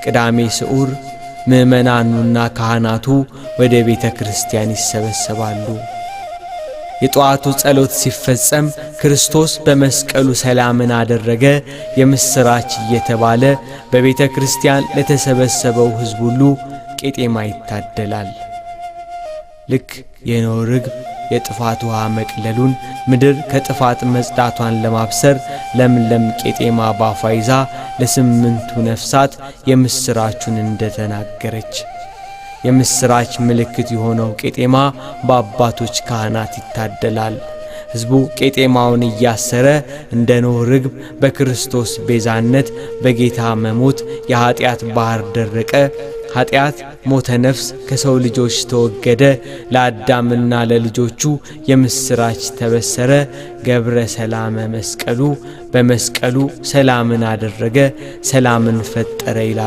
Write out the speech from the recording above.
ቅዳሜ ስዑር ምዕመናኑና ካህናቱ ወደ ቤተ ክርስቲያን ይሰበሰባሉ። የጠዋቱ ጸሎት ሲፈጸም ክርስቶስ በመስቀሉ ሰላምን አደረገ የምሥራች እየተባለ በቤተ ክርስቲያን ለተሰበሰበው ሕዝብ ሁሉ ቄጤማ ይታደላል። ልክ የኖህ ርግብ የጥፋት ውሃ መቅለሉን፣ ምድር ከጥፋት መጽዳቷን ለማብሰር ለምለም ቄጤማ ባፏ ይዛ ለስምንቱ ነፍሳት የምሥራቹን እንደተናገረች፣ የምሥራች ምልክት የሆነው ቄጤማ በአባቶች ካህናት ይታደላል። ሕዝቡ ቄጤማውን እያሰረ እንደ ኖህ ርግብ በክርስቶስ ቤዛነት በጌታ መሞት የኀጢአት ባሕር ደረቀ፣ ኀጢአት ሞተ ነፍስ ከሰው ልጆች ተወገደ፣ ለአዳምና ለልጆቹ የምሥራች ተበሰረ፣ ገብረ ሰላመ መስቀሉ፣ በመስቀሉ ሰላምን አደረገ፣ ሰላምን ፈጠረ ይላል።